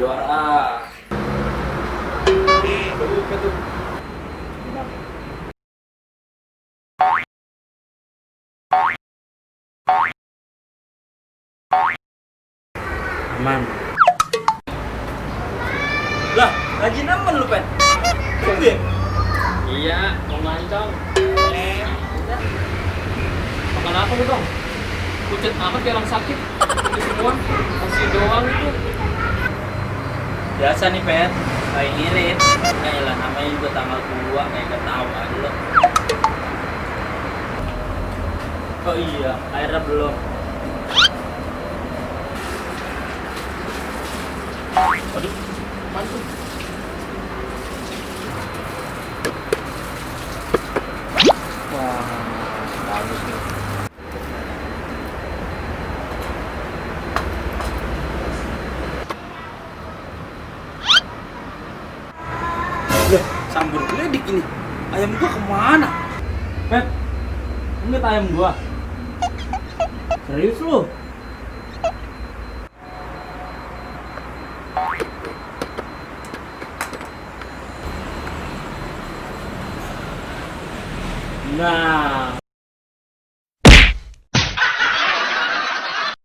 juara. Aduh, apa tuh? Aman. Lah, rajin aman lu, Pen. Iya. Iya, mau mancong. Udah. Makan apa lu dong? Pucet amat kayak orang sakit. Ini semua masih doang itu. Biasa nih, Pen. Kayak ngirit. Kayak lah namanya juga tanggal 2 kayak ketawa lo. Oh iya, airnya belum. Aduh, apaan tuh? Wah, bagus nih. Lah, sambur geledik ini. Ayam gua kemana? Pep, ini ayam gua. Serius lu? Nah,